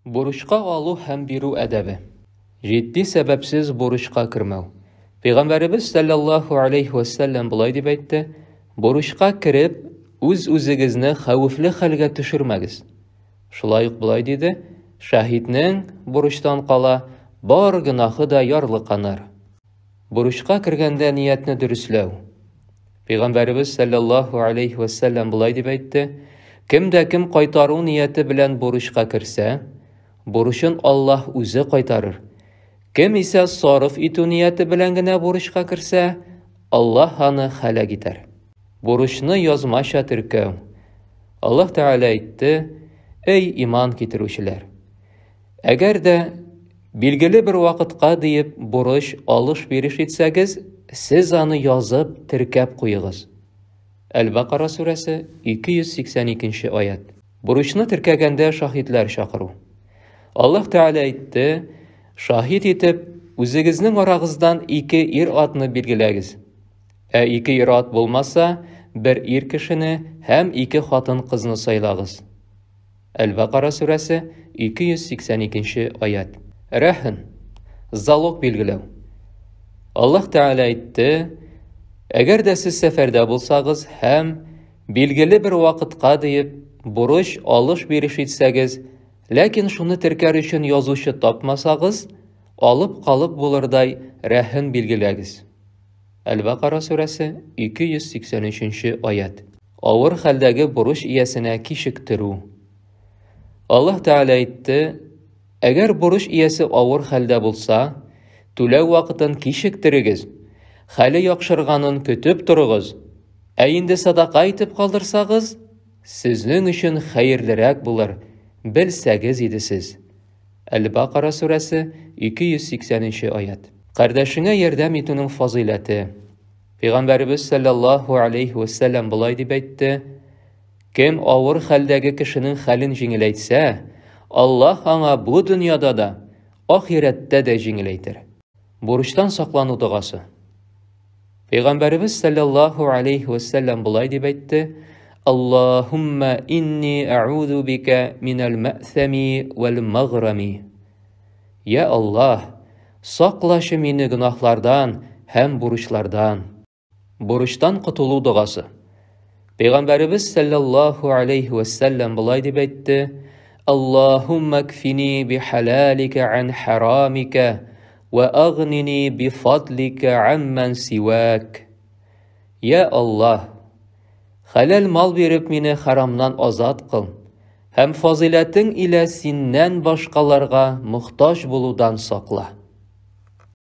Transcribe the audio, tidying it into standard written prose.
Бурычка алу һәм бирү әдәбе. Җитди сәбәпсез бурычка кермәү. Пәйгамбәребез саллаллаһу алейһи вә сәлләм болай дип әйтте: "Бурычка кереп, үз-үзегезне хәвефле хәлгә төшермәгез." Шулай ук болай диде: "Шаһитнең бурычтан кала бар гөнаһы да ярлыканыр." Бурычка кергәндә ниятне дөресләү. Пәйгамбәребез саллаллаһу алейһи вә сәлләм болай дип әйтте: Кем дә кем кайтару нияте белән бурычка керсә, бурычын Аллаһ үзе кайтарыр. Кем исә сарыф итү нияте белән генә бурычка керсә, Аллаһ аны һәлак итәр. Бурычны язмача теркәү. Аллаһ Тәгалә әйтте: Эй иман китерүчеләр! Әгәр дә билгеле бер вакытка диеп бурыч алыш-биреш итсәгез, сез аны язып, теркәп куегыз. Әл-Бакара сүрәсе, 282 нче аять. Бурычны теркәгәндә шаһитләр чакыру. Аллаһ Тәгалә әйтте, Шаһит итеп, үзегезнең арагыздан ике ир-атны билгеләгез. Ә ике ир-ат булмаса, бер ир кешене һәм ике хатын-кызны сайлагыз. Әл-Бакара сүрәсе, 282 нче аять. Рәһен, залог билгеләү. Аллаһ Тәгалә әйтте, Әгәр дә сез сәфәрдә булсагыз һәм билгеле бер вакытка диеп бурыч алыш-биреш итсәгез, ләкин шуны теркәр өчен язучы тапмасагыз, алып калып булырдай рәһен билгеләгез. Әл-Бакара сүрәсе, 283 нче аять. Авыр хәлдәге бурыч иясенә кичектерү. Аллаһ Тәгалә әйтте, Әгәр бурыч иясе авыр хәлдә булса, түләү вакытын кичектерегез, хәле яхшырганын көтеп торыгыз, ә инде садака итеп калдырсагыз, сезнең өчен хәерлерәк булыр, белсәгез иде сез. Әл-Бакара сүрәсе, 280 нче аять. Кардәшеңә ярдәм итүнең фазыйләте. Пәйгамбәребез саллаллаһу алейһи вә сәлләм болай дип әйтте, Кем авыр хәлдәге кешенең хәлен җиңеләйтсә, Аллаһ аңа бу дөньяда да, ахирәттә дә җиңеләйтер. Бурычтан саклану догасы. Пәйгамбәребез саллаллаһу алейһи вә сәлләм болай дип әйтте, Аллаһумма инни әгъузу бика минәл мәъсәми вәл мәгърами. Я Аллаһ, саклачы мине гөнаһлардан һәм бурычлардан. Бурычтан котылу догасы. Пәйгамбәребез саллаллаһу алейһи вә сәлләм болай дип әйтте: Аллаһумма кфини бихалалика ан харамика вә агнини бифадлика амман сивак. Я Аллаһ, хәләл мал биреп мине харамнан азат кыл һәм фазыйләтең илә синнән башкаларга мохтаҗ булудан сакла.